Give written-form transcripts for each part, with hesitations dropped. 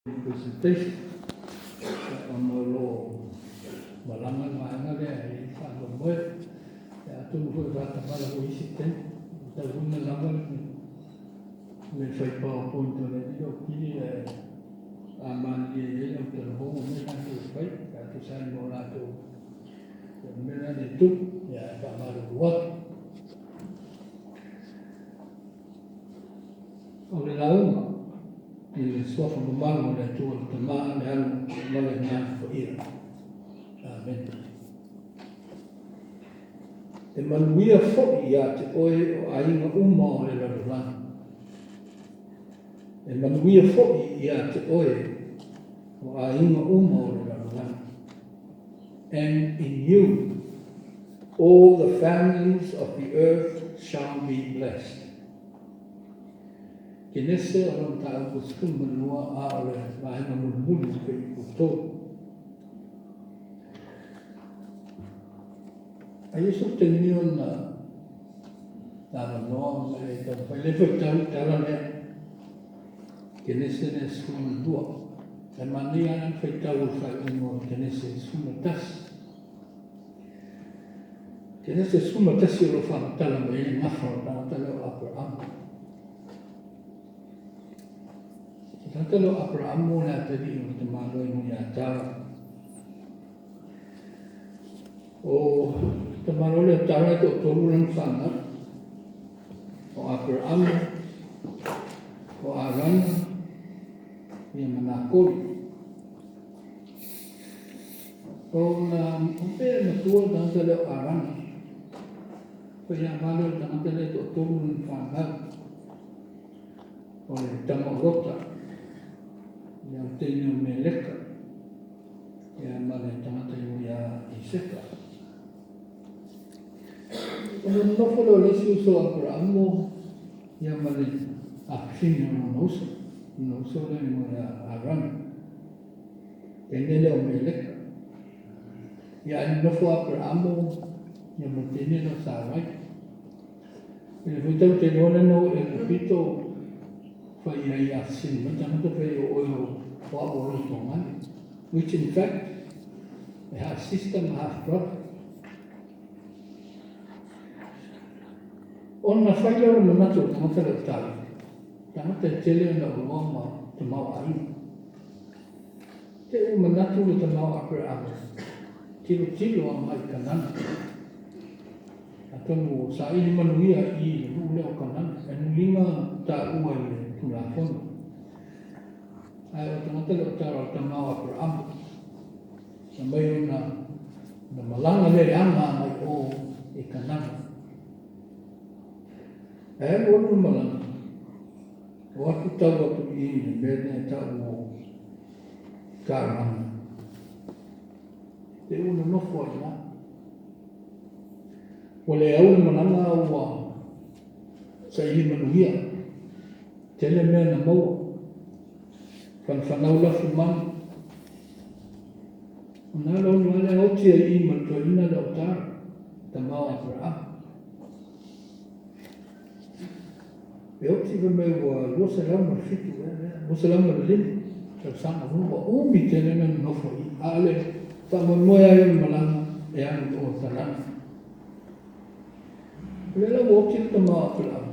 Presentation ona o lo o malaga le vaega lea e faamoemoe. Atonu foi o faatamala foi i isi taimi, e tauina lava le fai PowerPoint a le alii Okili ae a malilie i ai le autalavou o mea latou e fai pe a tusa ai ma o latou mea la e tupu. Ae faamalulu atu. O le lauga i le Suafa mamalu o le Atua le Tama, le Alo ma le Agaga Paia. Amene. E manuia foi ia te oe o aiga uma o le lalolagi. E manuia foi ia te oe o aiga uma o le lalolagi. And in you all the families of the earth shall be blessed. Kenese o le mataupu 12 a o le vaega mulimuli o le tolu. Aia sou taimi ona avanoa ma e taumafai le faitau i le tala lea. Kenese lea 12. E manaia lava le faitau o le faaiuga o Kenese 11. Kenese 11 o lo o faamatala mai ai le gafa o le tagata lea o Aperama. O le tagata lea o Aperama o le atalii o le tamaloa i ia Tara. O tamaloa lea Tara e toatolu lana fanau. O Aperama, o Arana, ia ma Nakori. O na pea matua le tagata lea o Arana. Faiamalo le tagata lea e toatolu lana fanau. O le tama o Lota, ia o le teine o Meleka, ia ma le tagata ia Iseka. Ona nonofo lea o le isi uso a Aperamo ia ma le afafine o lona uso, lona uso lea igoa ia Arana. Teine lea o Meleka. Ia ae nonofo Aperamo ia ma le teine lea o Sarai. I le foi tau te iloa lea na o i Aikupito fai ai ia sini mai tagata fai o oe o au o Lotoga, which in fact e half sister ma half brother. Ona fai lea o le manatu o le tagata lea o Tali, tagata e tele ona oloa ma tamaoaiga. Te i ua manatu le tama o Aperama, tilotilo agai i Kanana. Atonu ua saili manuia i le nuu lea o Kanana, e muliga taua i le Tulafono. Ae o le tagata lea o Tara o le tama o Aperama, na mai ona na malaga lea e aga agai o i Kanana. Ae alu alu le malaga, o atu tau atu i le mea lea e tau o Karana. Te ua nonofo ai i ina. Ua le au le malaga a ua saili manuia. Tele mea na maua. Fanafanau lafu manu. Ona alu alu lava lea oti ai i ma le toeaina lea o Tara, tama o Aperama. E oti fai mai ua 207 ea lea, 205 tausaga ua umi tele na nonofo i i. A o le faamoemoe lava ia o le malaga e alu i o i Kanana. O lea la ua oti le tama o Aperama,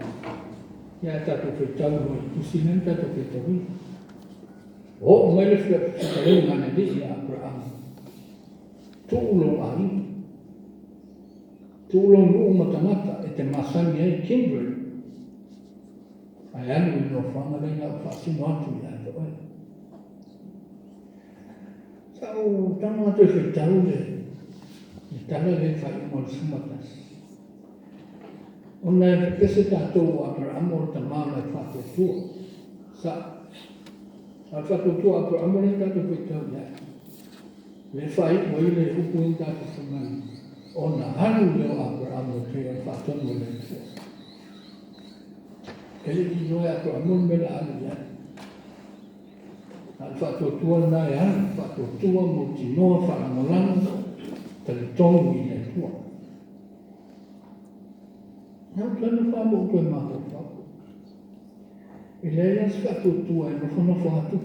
ia ae tatou faitau loa i le tusi lea na tatou faitauina. Oo mai le fetalaiga a le Alii ia Aperama, tuu lou aiga, tuu lou nuu ma tagata e te masani ai, kindred, ae alu i le nofoaga lea na ou faasino atu ia te oe. Sa ou tago atu e faitau le tala lea i le faaiuga o le 11. Ona e pepese tatou o Aperamo o le tama o le faatuatua. Sa. A o le faatuatua o Aperamo lea tatou faitau i ai. Lea e faaiu ai le upu lea tatou fai mai, ona alu lea o Aperamo e pei ona faatonu e le Atua. E le i iloa e Aperamo le mea o le a alu i ai. A o le faatuatua lena e alu, faatuatua, mautinoa, faalagolago, talitonu i le Atua. Na ou toe nofo lava ma ou toe mafaufau. E leai lava se faatuatua e nofonofo atu.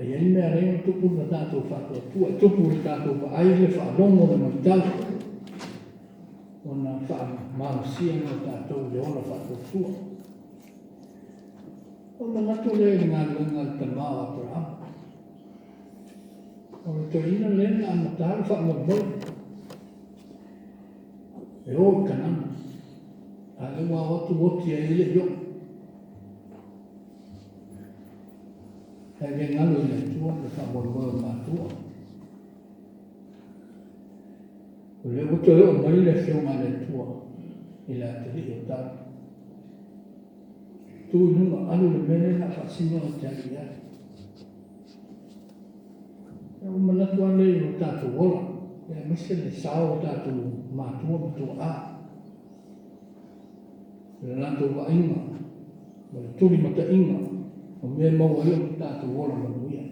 E i ai mea e ala ai ona tupu le tatou faatuatua, e tupu i le tatou vaai, le faalogo, le matau, ona faamalosia lea o tatou i le ola faatuatua. Ona manatu lea i le galuega a le tama o Aperahama. O le toeaina lea na amata le faamoemoe e o i Kanana, a o lea ua o atu oti ai e le i oo. Ae le galo i le Atua le faamoemoe o matua. O lea ua toe oo mai le Afioga a le Atua i le atalii o Tara. Tu i luga, alu i le mea lea o le a faasino e te alu i ai. Ua manatu lava lea i o tatou ola, aemaise le sao o tatou matua ma tuaa. I le latou vaaiga ma le tulimataiga o mea e maua ai o tatou ola manuia.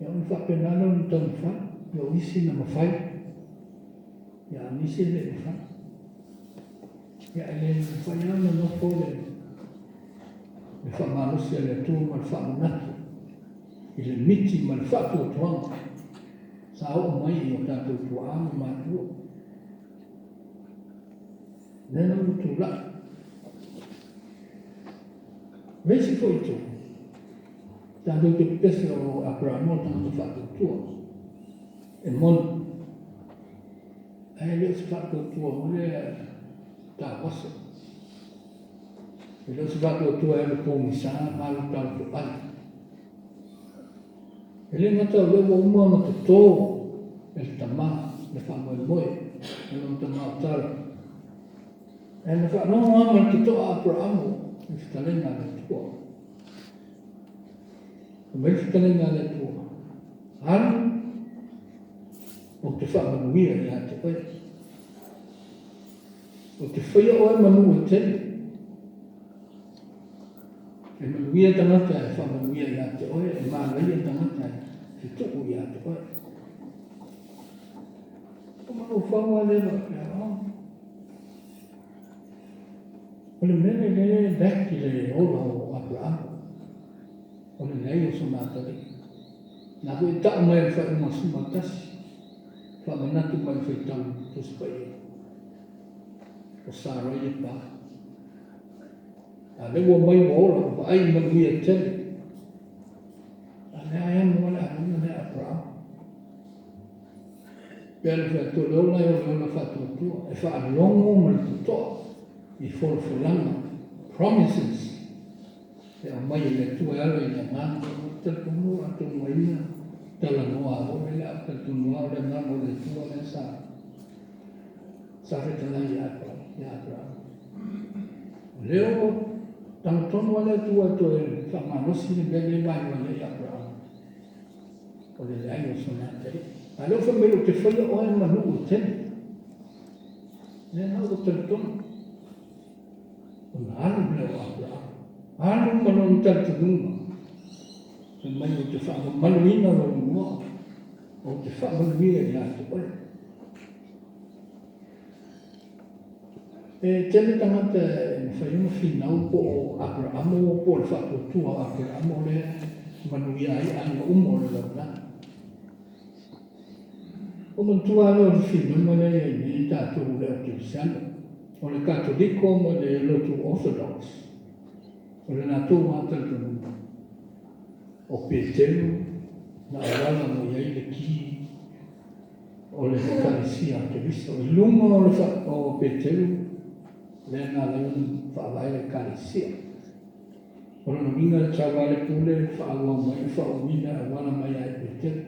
Ia ona faapena lea ona taumafai, ia o isi na mafai, ia a o nisi e le i mafai. Ia e le mafai lava ona nofo le faamalosi a le Atua ma le faamanatu i le miti ma le faatuatuaga sa oo mai i o tatou tuaa ma matua. Lea la ua tulai. Le isi foi itu, tatou te pepese o Aperamo o le tagata faatuatua. E moni. Ae le o se faatuatua foi lea tauaso. E le o se faatuatua e alu pogisa ma alu tautoai. E le gata o lea ua uma ona toto e le tama le faamoemoe o lona tama o Tara, ae na faalogo lava ma le totoa a Aperamo i le fetalaiga a le Atua. Fai mai le fetalaiga a le Atua, Alu, ou te faamanuia ia te oe. Ou te faia oe ma nuu e tele. E manuia tagata e faamanuia ia te oe, e manaia tagata e fetuu ia te oe. O mafaufau lava lea faapea, oh. O le mea lea e lack i le ola o Aperamo, o le leai o sona atalii. Na foi e tau mai e le faaiuga 11, faamanatu mai le faitau Tusi Paia, o Sarai e pa. A lea ua omai ua ola, ua vaai i manuia tele. A lea e amo lava le aiga lea a Aperamo. Pei ona fai atu, o le ola e o le ola faatuatua, e faalogo ma le totoa i folafolaga, promises, e aumai e le Atua e ala i le Agaga. Ou te talitonu atonu ai na talanoa foi lele, ae ou te talitonu lava o le Agaga o le Atua lea sa sa fetalai ia Aperamo. O lea ua tagatonu lava le Atua e toe faamalosi le mea lea e vaivai ai Aperamo, o le leai o sona atalii. A o lea ua fai mai ou te faia oe ma nuu e tele. O lea la ua talitonu ona alu lea o Aperamo, alu ma lona talitonuga, fai mai ou te faamamaluina lou igoa, ou te faamanuia ia te oe. E tele tagata e mafai ona finau po o Aperamo po o le faatuatua o Aperamo lea e manuia ai aiga uma o le lalolagi. Ua manatua lava lea o le finauga lea e i ai nei tatou le au kerisiano, o le Katoliko ma le lotu Orthodox, o le latou lava talitonuga, o Peteru na auala mai ai le ki o le Ekalesia a Keriso. I luga o le o Peteru lea na ala ai ona faavae le Ekalesia. O lona uiga e tatau lava le pule faaauau mai le faauuina e auala mai ia i Peteru.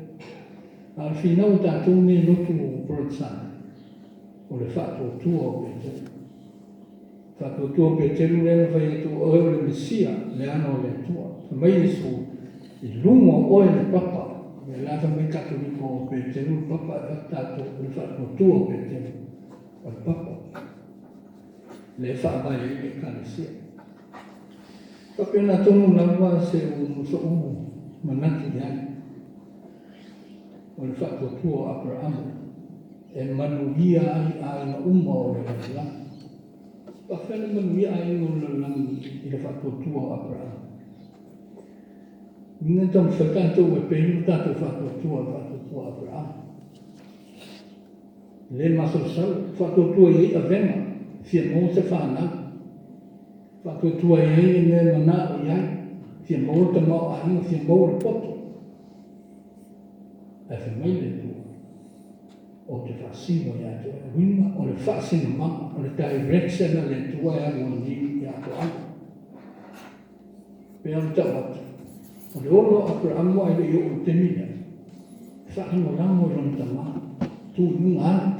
A o le finau a tatou nei lotu Porotesana, o le faatuatua o Peteru. Faatuatua o Peteru lea na fai atu, o oe o le Mesia, le Ana o le Atua. Fai mai Iesu, I luga o oe le papa. O lea la fai mai Katoliko o Peteru le papa, e fai tatou o le faatuatua o Peteru o le papa, lea e faavae ai le Ekalesia. Faapena tonu lava se so'u manatu i ai, o le faatuatua o Aperamo e manuia ai aiga uma o le lalolagi. Faapefea ona manuia aiga o le lalolagi i le faatuatua o Aperamo? Ina taumafai tatou e pei ona tatou faatuatua i le faatuatua a Aperahama. E le masalosalo, faatuatua i ai avega, fia maua se fanau. Faatuatua i ai le mea e manao i ai, fia maua le tamaoaiga, fia maua le poto. Ae fai mai le Atua, Ou te faasino ia te oe. Uiga o le faasinomaga, o le direction a le Atua e alu ai nei ia Aperahama. Pei ona tau atu, o le ola o Aperahama e le i oo i le taimi lea, e faalagolago i lona tama, tu i luga alu,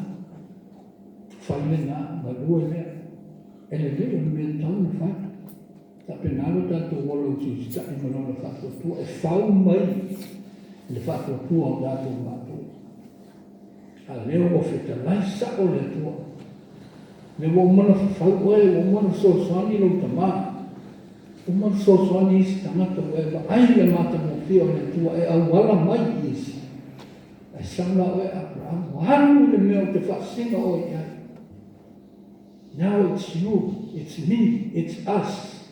fai lena, galue lea. E lelei o le mea e tatau ona fai. Faapena lo tatou ola usiusitai ma lona faatuatua e fau mai i le faatuatua o tatou matua. A o lea ua fetalai sao le Atua. Lea ua uma ona fafau oe, ua uma ona fesoasoani lou tama, uma ona fesoasoani isi tagata, ua e vaai le matagofie o le Atua e auala mai i isi. Ae sau la oe Aperahama, ua alu i le mea ou te faasino oe i ai. Now it's you, it's me, it's us.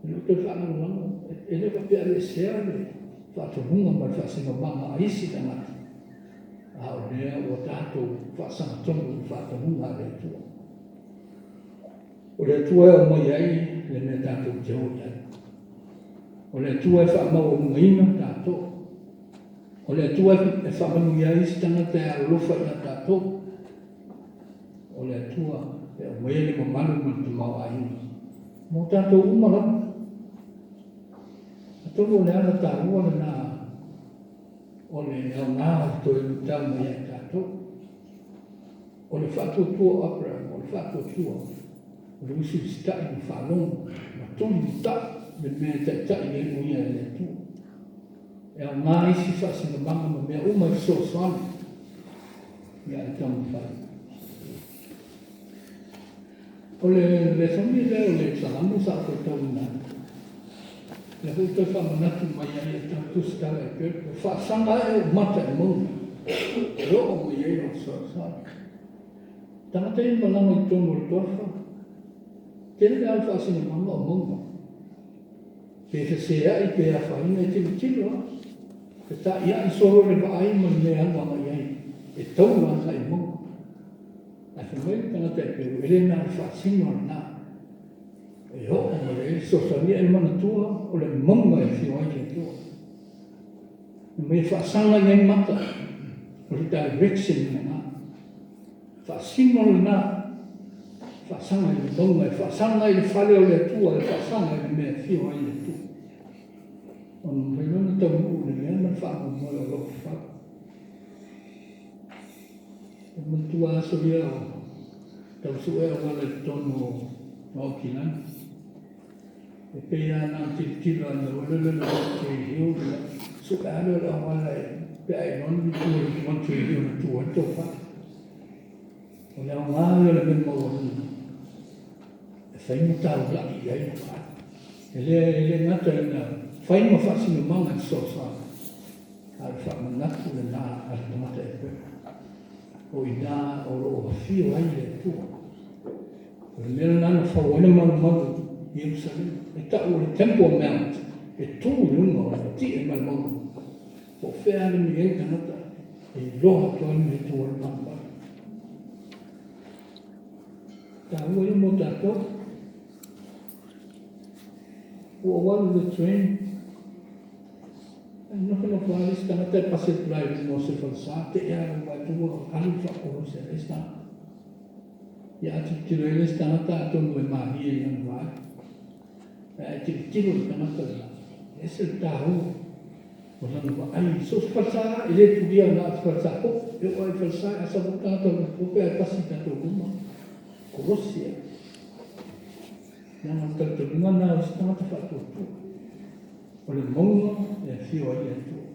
E le o toe faalagolago, e le faapea aveesea le faatonuga ma le faasinomaga a isi tagata, a o lea ua tatou faasagatonu i le faatonuga a le Atua. O le Atua e aumai ai le mea tatou te o i ai. O le Atua e faamaualugaina tatou. O le Atua e faamanuia ai isi tagata e alolofa ia tatou. O le Atua e aumaia le mamalu ma le tamaoaiga mo tatou uma lava. Atonu o le ala taua lena o le aoga o le toe luitau mai ia i tatou. O le faatuatua o Aperahama, o le faatuatua o le usiusitai ma faalogo ma tulimatai le mea e taitai ai o ia e le Atua. E aoga isi faasinomaga ma mea uma e fesoasoani ia e taumafai. O le lesoni lea o le Salamo sa ou faitauina ai, lea foi ua toe faamanatu mai ai e tau tusitala e Pepe, faasaga ae ou mata i mauga e oo mai ai lou fesoasoani. Tagata ia malaga i totonu o le toafa, tele lava le faasinomaga o mauga. Pe feseai pe afaina e tilotilo lava, fetaiai solo le vaai ma le mea e alu agai ai, e taula agai i mauga. Ae fai mai le tagata Eperu, e le na o le faasino lena e oo mai ai le fesoasoani, e manatua o le mauga e afio ai le Atua. E mea e faasaga i ai mata, o le direction lena. Faasino lena, faasaga i le mauga, e faasaga i le fale o le Atua, e faasaga i le mea e afio ai le Atua. Ona mafai loa ona taunuu i le mea ma le faamoemoe o lo o fau. E manatua aso ia o tau sue auala i totonu o Aukilani. E pei lava na ona tilotilo lava i le auala lea o le One Tree Hill, sue lava lea o le auala pe a e iloa ni tua i One Tree Hill e tu ai le tou fale. O le aoga ia o le mea maualuga e fai ma taulai i ai le vaai. E le gata ina fai ma faasinomaga e fesoasoani, a o le faamanatu lena a le tagata Eperu. O i ina o lo o afio ai le Atua. O le mea lena na fau ai le malumalu i Ierusalema, e tau o le Temple Mount, e tu i luga o le matie ma le mauga. Po o fea lava le mea e i ai le tagata, e iloa atu lava le mea e tu ai le malumalu. Taua ia mo tatou. Ua ou alu i le train, Ae nofonofo lava le isi tagata e pasi atu la i luma o se falesa, tei lava lou vae atu ua alu le faakolosi a le isi tagata. Ia a tilotilo i ai le isi tagata atonu e malie i lana vaai. Ae a e tilotilo i le tagata lena, e ese le taua o lana vaai. So o se falesa e le tulia na o se falesa popo. E oo lava i falesa a sau foi le tagata o lona pope ae pasi i tatou luma, kolosi lava. Leaga o le talitonuga lena o isi tagata faatuatua. O le mauga e afio ai le Atua.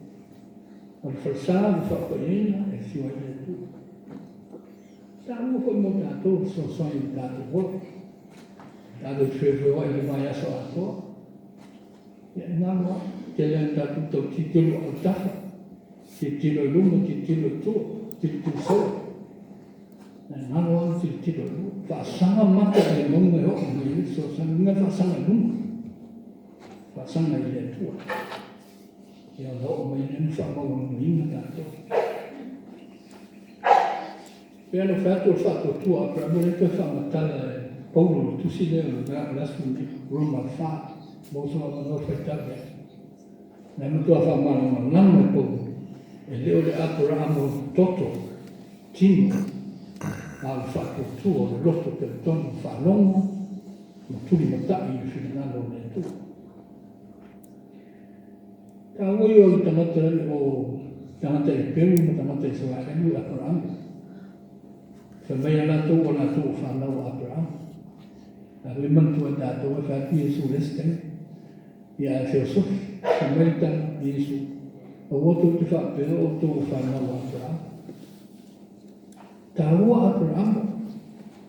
O le falesa ua faapaiaina e afio ai le Atua. E taua foi mo tatou le fesoasoani i le tatou ola. Tatou te feofeoai i le vaiaso atoa. Ia e galo lava. Tele lava ina tatou tau tilotilo autafa, tilotilo i luma, tilotilo i tua, tilotilo solo. Ae galo lava le tilotilo i luma. Faasaga mata i le mauga e oo mai ai le fesoasoani. Uiga e faasaga i luma. Faasaga i le Atua. Ia ona oo mai lea ma faamaualugaina tatou. Pei ona fai atu o le faatuatua o Aperamo lea e toe faamatala e Paulo i le tusi lea o le aso lenei, Roma 4, mo sou avanoa faitau i ai. Na e matua faamalamalama e Paulo, e le o le Aperamo toto, tino, a o le faatuatua o le loto talitonu faalogo ma tulimatai i le finagalo o le Atua. Taua ia o le tagata o tagata Eperu ma tagata Isaraelu i Aperamo. Fai mai a latou o latou o fanau a Aperamo. A le manatua e tatou e fai atu Iesu i le isi taimi. Ia ae feosofi, fai mai le tala a Iesu, aua tou te faapea o outou o fanau a Aperamo. Taua Aperamo,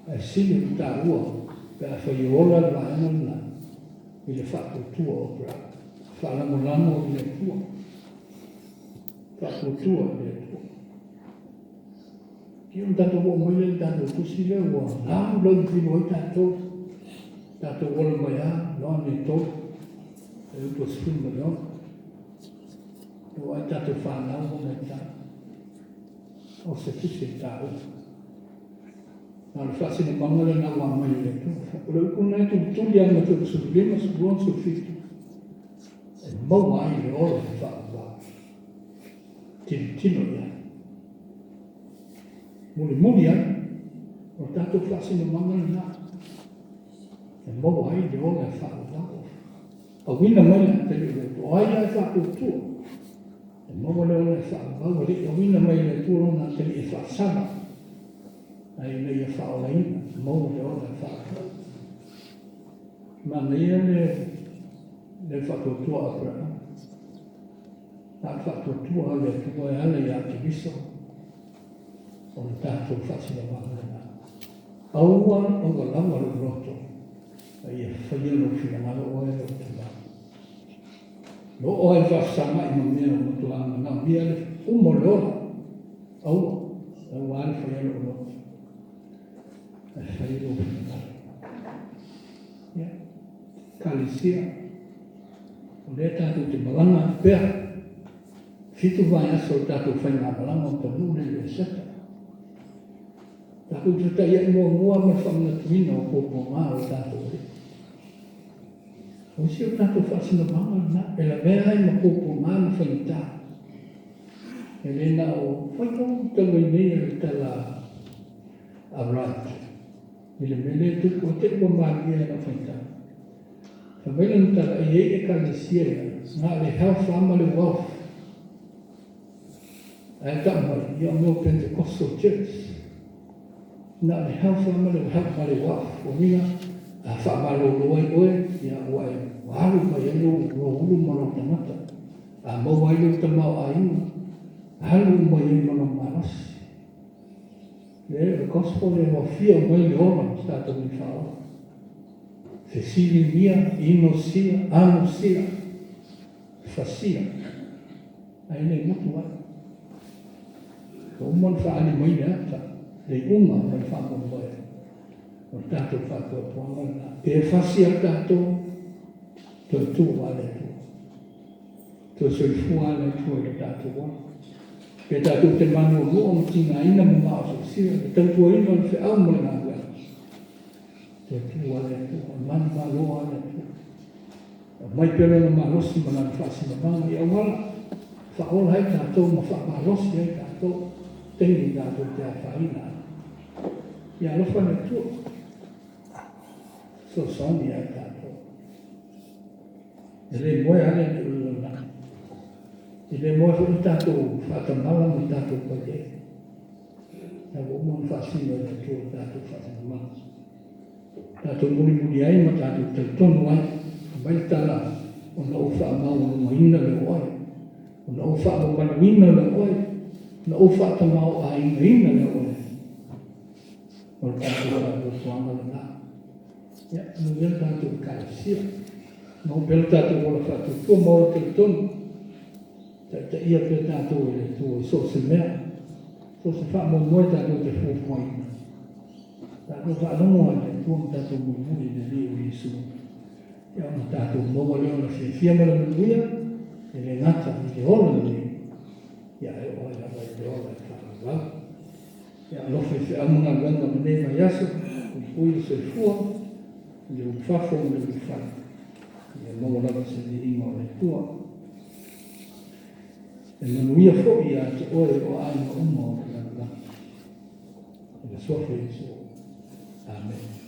ae sili ona taua pe afai e ola le vaega lena i le faatuatua o Aperamo. Faalagolago i le Atua. Faatuatua i le Atua. Ia ona tatou oo mai lea i le tatou tusi lea ua laulaulilo ai tatou. Tatou ola mai lava, Ioane 3, e upu 16. E oo ai tatou fanau ma maitau. O se tusi e taua. Na o le faasinomaga lena ua aumai e le Atua. O le upu lena e tulituli lava i Mataio 15, 12, 17. E maua ai le ola faavavau. Tilotilo i ai. Mulimuli ai, o le tatou faasinomaga lena. E maua ai le ola e faavavau. Auina mai le atalii o le Atua. O ai lava e faatuatua, e maua le ola e faavavau, e le i auina mai e le Atua lona atalii e faasala, ae ina ia faaolaina, maua le ola e faavavau. Manaia le faatuatua o Aperamo. Na o le faatuatua o le Atua e ala ia Keriso o le tatou faasinomaga lena. Aua, aua lava lou loto, a ia faia lou finagalo oe e lou Tama. Lo oe e faafesagai ma mea ua matua manaomia le uma o le ola. Aua, aua le faia lou loto, ae fai lou finagalo. Ia, Ekalesia, o lea tatou te malaga atu pea. 7 vaiaso o le tatou faigamalaga o taunuu lea i Eseta. Tatou fetaiai muamua ma le faamanatuina o puapuaga o le tatou Alii. O isi o tatou faasinomaga lena, e lavea ai ma puapuaga ma faigata. E le na o faitau talu ai nei a le tala a Wright i le mea lea e tupu ai te i ua malie ai lau faitau. Fai mai lana tala, e i ai Ekalesia ia, na o le health lava ma le wealth. Ae tau mai, ia o mea o Pentecostal Church. Na o le health lava ma le health ma le wealth. O uiga, a faamalolo ai oe, ia ua e alu mai ai lou ulu ma lou tagata. A maua ai lou tamaoaiga, alu uma i ai ma lou malosi. Le, o le gospel e ua fia mai le ola o se tatou nei faaola. Fesiligia, inosia, amusia, fasia, ae le mutu ai. Ua uma ona faaali mai le ata, le iuga ma le faamoemoe o le tatou faatuatuaga lena. Pe fasi lava tatou, toe tu lava le Atua. Toe soifua lava le Atua i lo tatou ola. Pe tatou te manuanua ma tigaina ma maosoosia, le tautuaina o le feau ma le galuega, toe tu lava le Atua, manumalo lava le Atua. Aumai pea lona malosi ma lana faasinomaga i auala, faaola ai tatou ma faamalosi ai tatou, taimi tatou te afaina ai. Ia alofa le Atua, fesoasoani ia i tatou. E le moe lava le Alii o le lalolagi. E le moe foi le tatou faatamala ma le tatou paie. Na ua uma ona faasino e le Atua le tatou faasinomaga. Tatou mulimuli ai ma tatou talitonu ai. Aumai le tala, ona ou faamaualugaina lea o oe, ona ou faamamaluina lea o oe, ona ou faatamaoaigaina lea o oe. O le tatou faatuatuaga lena. Ia, manuia le tatou Ekalesia. Maua pea le tatou ola faatuatua ma ola talitonu. Taitaia pea tatou e le Atua i so o se mea, so o se faamoemoe tatou te fuafuaina. Tatou faalogo ai i le Atua ma tatou mulimuli i le Alii o Iesu. Ia ona tatou maua lea o le fiafia ma le manuia. E le gata i le ola lenei, ia ae oo ai lava i le ola e faavavau. Ia alofa i feau ma galuega o lenei vaiaso, puipui le soifua, i le ulufafo ma le ulufale, ia maua lava se viiga o le Atua. E manuia foi ia te oe o aiga uma o le lalolagi. I le suafa o Iesu. Amene.